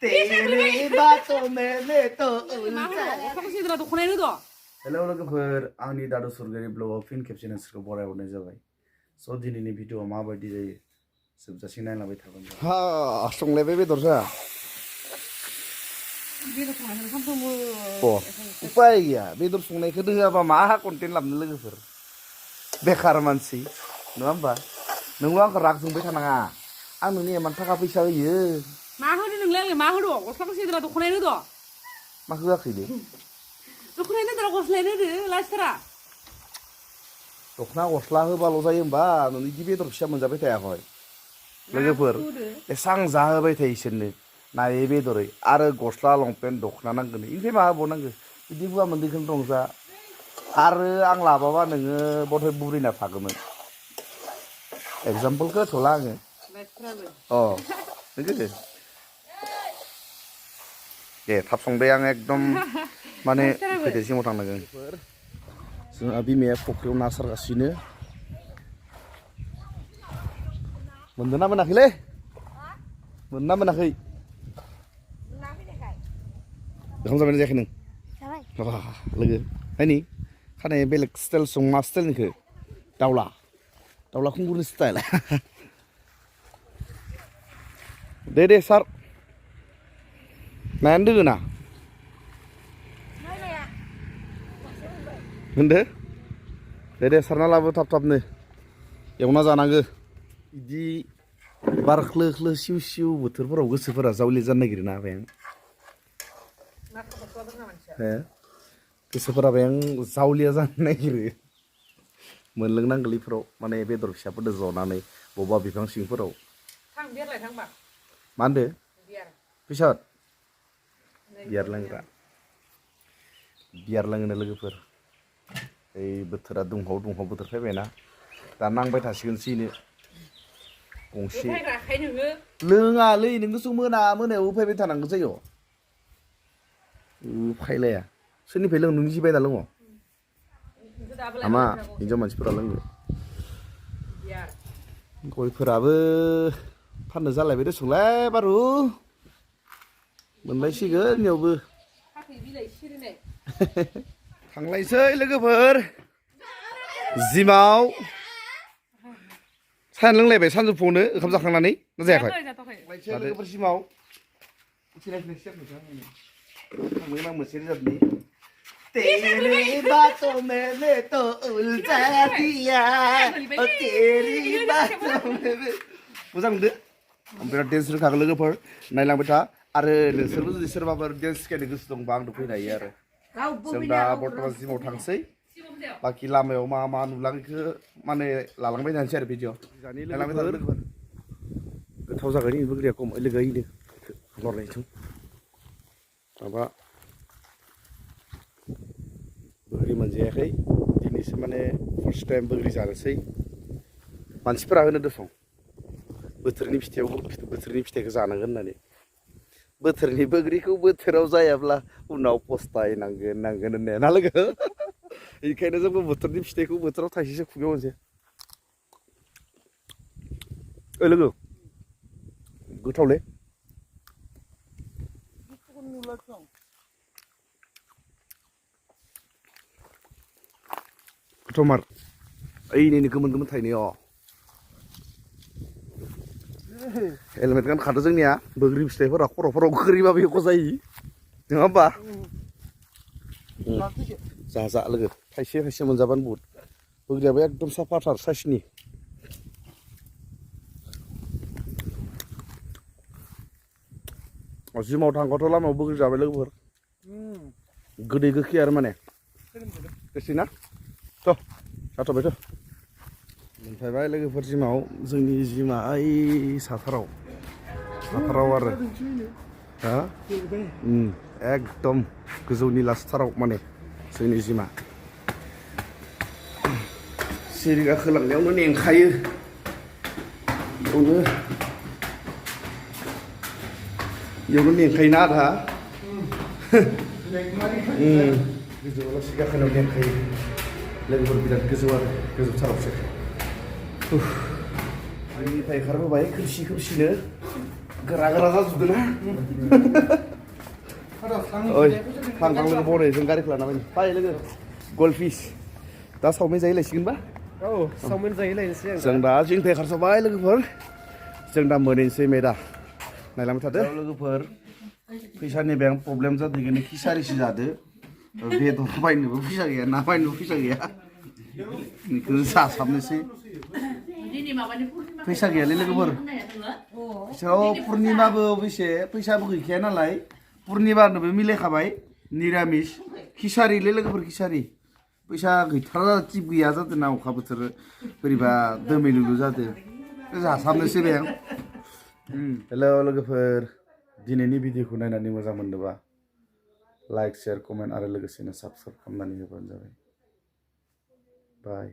तेरी बातों में मैं तो उलझा हेलौ लोगोफोर आंनि दादु सरगारि ब्लगआव फिन खेबसे नोंसोरखौ बरायहरनाय जाबाय स' दिनैनि भिडिअआ माबायदि जायो जोबजासिम नायलांबाय थागोन हा संलायबाय बेदर जा उपाय गैया बेदर संनायखौ रोङाबा मा कन्टेन्ट लाबनो लोगोफोर बेखार मानसि नङा होमबा नोंबो आंखौ राग जोंबाय थानाङा आं नोंनो इमान थाखा फैसा होयो मा होदो नोंलाय आंनो मा होदो गस्लाखौ सेद्रा दख'नायानो होदो मा होआखैलै दख'नायानो होदो गस्लायानो होदो लास्टारा दख'ना गस्ला होबाल' जायो होमबा नों इदि बेदर फिसा मोनजाबाय थायाखै लोगोफोर एसां जाहोबाय थायो इसोरनो नायै बेदरै आरो गस्ला लंपेन्ट दख'ना नांगोन इनिफ्राय मा होबावनांगौ बिदि हुवा मोन्दैखौनो रंजा आरो आं लाबाबा नोङो बधय बुरैना थागौमोन एगजामपोलखौ होथ'ला आङो नोंगो दे थाब संबाय आं एकदम माने फैदो सिङाव थांनांगोन जोंहा बिमाया फुख्रियाव ना सारगासिनो मोनदोंना मोनाखैलै मोनना मोनाखै ओंखाम जाबायना जायाखै नों लोगो नायनि खानाय बेलेग स्टाइल सं मा स्टाइलनिखौ दावला खुंगुरनि स्टाइल दे सार नायानो दोङो ना होनदो दे सारना लाबो थाब थाबनो एवना जानांगो बिदि बार ख्लो ख्लो सिउ सिउ बोथोरफोराव गोसोफोरा जावले जानो नागिरो ना बें गोसोफोरा बें जावलिया जानो नागिरो मोनलोंनांगौलिफोराव माने बेदर फिसाफोरजों जनानै बबेबा बिफां सिंफोराव मा होनदो फैसा बियार लोंग्रा बियार लोङोनो लोगोफोर ओइ बोथोरा दुंहाव बोथोर फैबायना दा नांबाय थासिगोनसो इनो गंसे लोङालै नोंसो मोनायाव फैबाय थानांगौ जायो फायलाया सोरनिफ्राय लों नोंनि जिबायना लोङो हामा हिन्जाव मानसिफोरा लोङो गयफोराबो फाननो जालायबाय दसंलाय बारु मोनलायसिगोन इयावबो थांलायसै लोगोफोर जिमाव साहा लोंलायबाय सानजौफुआवनो ओंखाम जाखांनानै ना जायाखै लोगोफोर जिमाव मोनसे रोजाबनि तेरी बातों में मैं तो उलझा दिया तेरी बातों में मोजां मोनदो बिराद डेन्स रोंखागोन लोगोफोर नायलांबाय था आरो नोंसोरबो जुदि सोरबाफोर डेन्स सिखायनो गोसो दंबा आंनो फैनो हायो आरो जों दा बर्तमान जिमाव थांसै बाखि लामायाव मा मा नुलांखो माने लालांबाय थानोसै आरो भिडिअ नायलांबाय था लोगोफोर गोथाव जागोन इनिबो ग्रिया खम लोगोयैनो लरनायजों माबा बोग्रि मोनजायाखै दिनैसो माने फार्स्ट टाइम बोग्रि जानोसै मानसिफोरा होनो दसं बोथोरनि फिथाइखौ जानांगोन होननानै बोथोरनि बोग्रिखौ बोथोराव जायाब्ला उनाव पस्तायनांगोन होननाया ना लोगो बेखायनो जोंबो बोथोरनि फिथाइखौ बोथोराव थाइसेसो खुगायाव होनोसै लोगो गोथावलै गोथावमार ओइ नै गोमोन थाइनाय हेलमेट गानखादो जोंनिया बोग्रि फिथाइफोरा खर'फोराव गोग्लैबाबो एख' जायो नङा होमबा जा लोगो थाइसे मोनजाबानो बुहुद बोग्रियाबो एकदम साफाथार साइसनि जिमाव थांबाथ' लामायाव बोग्रि जाबाय लोगोफोर गोदै गोखै आरो माने गोसै ना थ' जाथ'बायथ' मोनफैबाय लोगोफोर जिमाव जोंनि जिमा ओइ साथाराव आरो हा एकदम गोजौनि लास्टाराव माने जोंनि जिमा सिरि गाखोलांनायावनो मेंखायो बेयावनो मेंखायोना आधा गोजौआव लासै गाखोनायाव मेंखायो लोगोफोर बिराद गोजौ आरो गोजौथारावसो आंनिफ्राय ओंखारबोबाय खोमसिनो गोरा गोरा जाजोबदों ना ओइ थां लोगो बनै जों गारिखौ लाना फै लोगो गलफिस दा सावमिन जाहैलायसिगोनबा औ सावमिन जाहैलायनोसै जों दा जिंथाय खारसाबाय लोगोफोर जों दा मोनहैनोसै मेदा नायलांबाय थादो लोगोफोर फैसानि बेंक प्रब्लेम जादों बेखायनो खिसारिसो जादो बेदर बायनोबो फैसा गैया ना बायनोबो फैसा गैया बेखौनो जासाबनोसै फैसा गैयालै लोगोफोर फैसायाव पुर्निमाबो अबयसे फैसाबो गैखाया नालाय पुर्निमानोबो मिलायखाबाय निरामिस खिसारिलै लोगोफोर खिसारि फैसा गैथारा टिप गैया जादों ना अखा बोथोर बोरैबा दोमैलुलु जादों जासाबनोसै बे हेलौ लोगोफोर दिनैनि भिडिअखौ नायनानै मोजां मोनदोंबा लाइक शेयार कमेन्ट आरो लोगोसेनो साबस्क्राइब खालामनानै होबानो जाबाय बाय